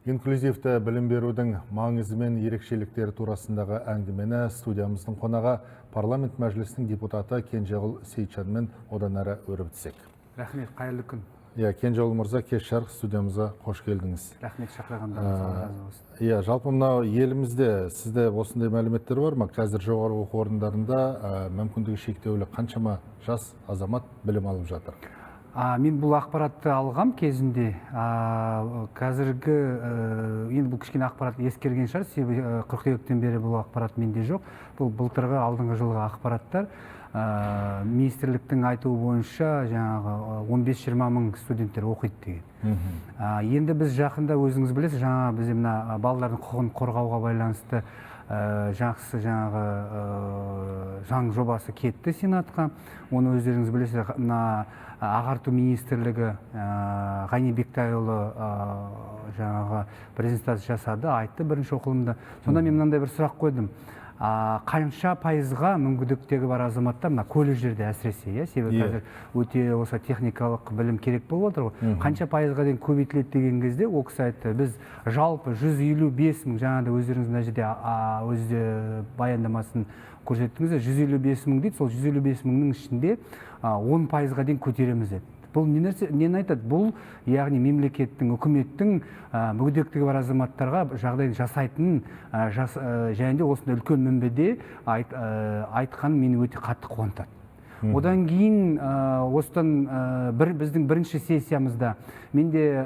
Инклюзивті білім берудің маңызы мен ерекшеліктері турасындағы әңгімені студиямыздың қонағы, парламент мәжілісінің депутаты Кенжеғұл Сейтжанмен одан әрі өрбітсек. Рахмет, қайырлы күн. Иә, Кенжеғұл мырза, кеш жарық, студиямызға қош келдіңіз. Рахмет шақырғандарыңызға, Алла разы болсын. Иә, жалпы мынау елімізде сізде осындай мәліметтер бар ма? Қазір жоғары оқу орындарында мүмкіндігі шектеулі қаншама жас азамат білім алып жатыр? Мен бұл ақпаратты алғам кезінде. Қазіргі енді бұл кішкене ақпарат ескерген шығар, себебі қыркүйектен бері бұл ақпарат менде жоқ. Бұл былтырғы, алдыңғы жылғы ақпараттар. Министрліктің айтуы бойынша, жаңағы 15-20 мың студенттер оқиды деген. Енді біз жақында, өзіңіз білесіз, жаңа бізде мына балалардың құқығын қорғауға байланысты жақсы жаңағы заң жобасы кетті Сенатқа. Оны өздеріңіз білесіздер, мына ағарту министрлігі, Ғани Бектайұлы жаңағы презентация жасады, айтты бірінші оқылымда. Сонда мен мынандай бір сұрақ қойдым: қанша пайызға мүмкіндіктегі бар азаматтар мына колледждерде әсіресе, иә, себебі қазір өте осы техникалық білім керек болып отыр ғой, қанша пайызға дейін көбейтіледі деген кезде, ол кісі айтты: біз жалпы 155 мың, жаңа да өздеріңіз мына жерде өзі баяндамасын көрсеттіңіздер, 155 мың дейді. Сол 155 мыңның ішінде 10 пайызға дейін көтереміз деді. Бұл не нәрсе, нені айтады? Бұл яғни мемлекеттің, үкіметтің мүгедектігі бар азаматтарға жағдайын жасайтынын және де осындай үлкен мінбеде айтқан мені өте қатты қуантады. Одан кейін осыдан бір біздің бірінші сессиямызда менде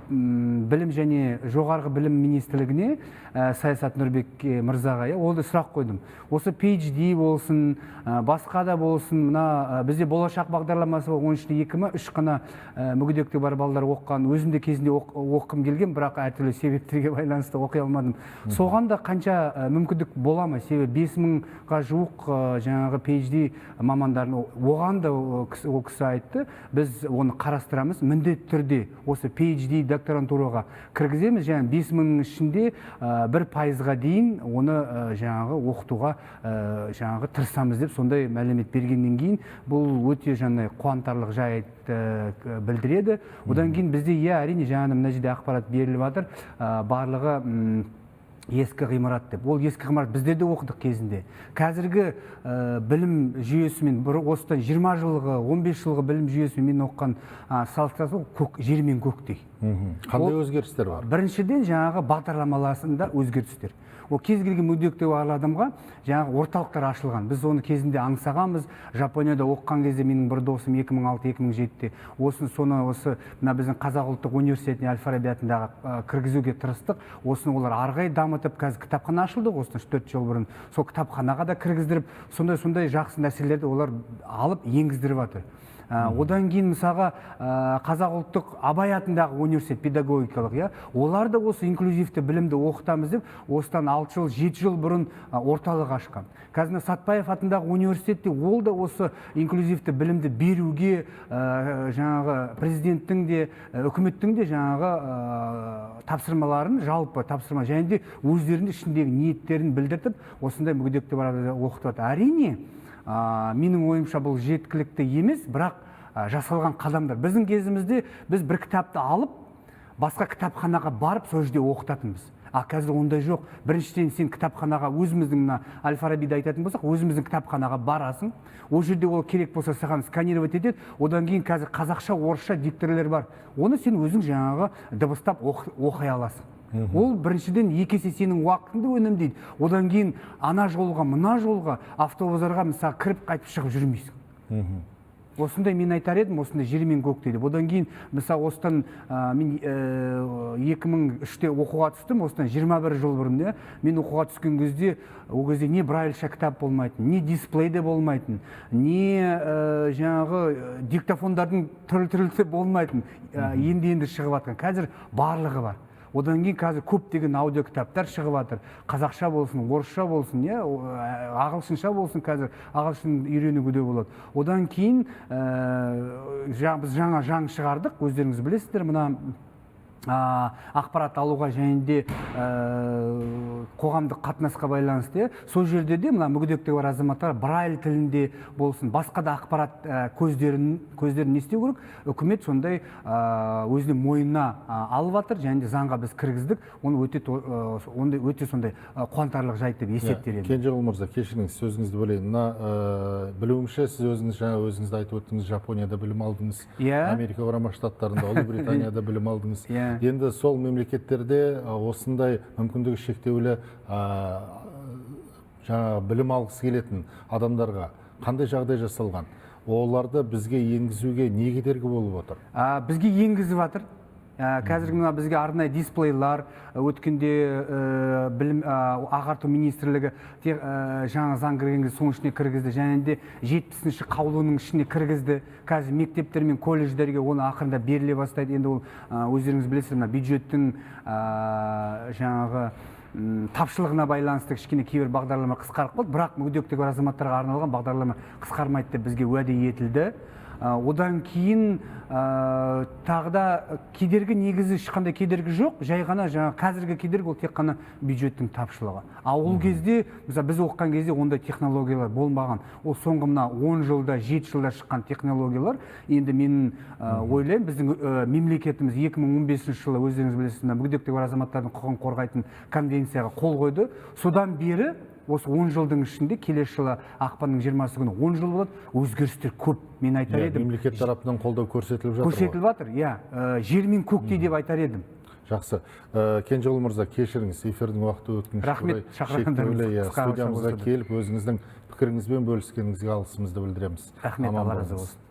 білім және жоғарғы білім министрлігіне, Саясат Нұрбек мырзаға, иә, ол да сұрақ қойдым. Осы PhD болсын, басқа да болсын, мына бізде «Болашақ» бағдарламасы бар, оның ішінде екі ма, үш қана мүгедектігі бар балалар оқыған. Өзім де кезінде оқығым келген, бірақ әртүрлі себептерге байланысты оқи алмадым. Соған да қанша мүмкіндік бола ма? Себебі 5000-ға жуық жаңағы PhD мамандарын, оған да ол кісі айтты: біз оны қарастырамыз, міндетті түрде осы PhD докторантураға кіргіземіз және 5000-ның ішінде 1 пайызға дейін оны жаңағы оқытуға жаңағы тырысамыз деп сондай мәлімет бергеннен кейін, бұл өте жаңағыдай қуантарлық жайт білдіреді. Одан кейін бізде, иә, әрине, жаңағы мына жерде ақпарат беріліп жатыр, барлығы ескі ғимарат деп. Ол ескі ғимарат, біздер де оқыдық кезінде. Қазіргі білім жүйесімен бір осыдан 20 жылғы, 15 жылғы білім жүйесімен мен оқыған салыстырсақ, ол көк, жер мен көктей. Қандай өзгерістер бар? Біріншіден, жаңағы бағдарламаларында өзгерістер. Ол кез келген мүгедектігі бар адамға жаңағы орталықтар ашылған. Біз оны кезінде аңсағанбыз. Жапонияда оқыған кезде менің бір досым 2006-2007-де осыны, соны осы мына біздің Қазақ ұлттық университетіне, әл Фараби атындағы кіргізуге тырыстық. Осыны олар ары қарай дамытып, қазір кітапхана ашылды ғой осыдан 3-4 жыл бұрын, сол кітапханаға да кіргіздіріп, сондай сондай жақсы нәрселерді олар алып енгіздіріп жатыр. Одан кейін, мысалға, Қазақ ұлттық Абай атындағы университет педагогикалық, иә, олар да осы инклюзивті білімді оқытамыз деп осыдан 6 жыл, 7 жыл бұрын орталық ашқан. Қазір мына Сатпаев атындағы университетте, ол да осы инклюзивті білімді беруге жаңағы президенттің де, үкіметтің де жаңағы тапсырмаларын, жалпы тапсырма және де өздерінің ішіндегі ниеттерін білдіртіп, осындай мүгедектігі бар адамдар оқытып жатыр. Әрине, менің ойымша, бұл жеткілікті емес, бірақ жасалған қадамдар. Біздің кезімізде біз бір кітапты алып, басқа кітапханаға барып, сол жерде оқытатынбыз. А қазір ондай жоқ. Біріншіден, сен кітапханаға, өзіміздің мына әл Фарабиді айтатын болсақ, өзіміздің кітапханаға барасың, ол жерде ол керек болса, саған сканировать етеді. Одан кейін қазір қазақша, орысша дикторлер бар, оны сен өзің жаңағы дыбыстап оқи аласың. Ол біріншіден екі есе сенің уақытыңды үнемдейді. Одан кейін ана жолға, мына жолға, автобустарға, мысалы, кіріп, қайтып шығып жүрмейсің. Осындай мен айтар едім, осындай жер мен көктей деп. Одан кейін, мысалы, осыдан мен 2003-те оқуға түстім, осыдан 21 жыл бұрын, иә. Мен оқуға түскен кезде, ол кезде не брайльша кітап болмайтын, не дисплей де болмайтын, не жаңағы диктофондардың түрлі түрлісі болмайтын, енді енді шығып жатқан. Қазір барлығы бар. Одан кейін қазір көптеген аудио кітаптар шығып жатыр, қазақша болсын, орысша болсын, иә, ағылшынша болсын, қазір ағылшын үйренуге де болады. Одан кейін біз жаңа заң шығардық, өздеріңіз білесіздер, мына Ақпарат алуға және де қоғамдық қатынасқа байланысты, сол жерде де мына мүгедектігі бар азаматтар Брайль тілінде болсын, басқа да ақпарат көздерін не істеу керек, үкімет сондай өзінің мойнына алып жатыр және де заңға біз кіргіздік. Оны өте ондай өте сондай қуантарлық жайт деп есептер едім. Кенжеғұл мырза, кешіріңіз, сөзіңізді бөлейін. Мына білуімше, сіз өзіңіз жаңа өзіңіз де айтып өттіңіз, Жапонияда білім алдыңыз, Америка Құрама Штаттарында, Ұлыбританияда білім алдыңыз. Енді сол мемлекеттерде осындай мүмкіндігі шектеулі, жаңағы білім алғысы келетін адамдарға қандай жағдай жасалған? Оларды бізге енгізуге не кедергі болып отыр? Бізге енгізіп жатыр. Қазіргі мына бізге арнайы дисплейлар, өткенде білім, ағарту министрлігі жаңа заң кірген кезде соның ішіне кіргізді және де 70-ші қаулының ішіне кіргізді. Қазір мектептер мен колледждерге оны ақырында беріле бастайды. Енді ол, өздеріңіз білесіздер, мына бюджеттің жаңағы тапшылығына байланысты кішкене кейбір бағдарлама қысқарып қалды, бірақ мүгедектігі бар азаматтарға арналған бағдарлама қысқармайды деп бізге уәде етілді. Одан кейін тағы да кедергі, негізі ешқандай кедергі жоқ, жай ғана жаңа қазіргі кедергі ол тек қана бюджеттің тапшылығы. Ал ол кезде, мысалы, біз оқыған кезде ондай технологиялар болмаған. Ол соңғы мына 10 жылда, 7 жылда шыққан технологиялар. Енді мен ойлаймын, біздің мемлекетіміз 2015 жылы, өздеріңіз білесіздер, мына мүгедектігі бар азаматтардың құқығын қорғайтын конвенцияға қол қойды. Содан бері осы 10 жылдың ішінде, келесі жылы ақпанның 20 күні 10 жыл болады, өзгерістер көп, мен айтар едім. Мемлекет тарапынан қолдау көрсетіліп жатыр ғой. Көрсетіліп жатыр, иә. Жер мен көктей деп айтар едім. Жақсы. Кенжеғұл мырза, кешіріңіз, эфирдің уақыты өткенше Рахмет, шақырғандарыңызға, шектеулі, қысқа студиямызға болса да. келіп, өзіңіздің пікіріңізбен бөліскеніңізге алғысымызды білдіреміз. Рахмет, Аман Алла разы болыңыз. болсын.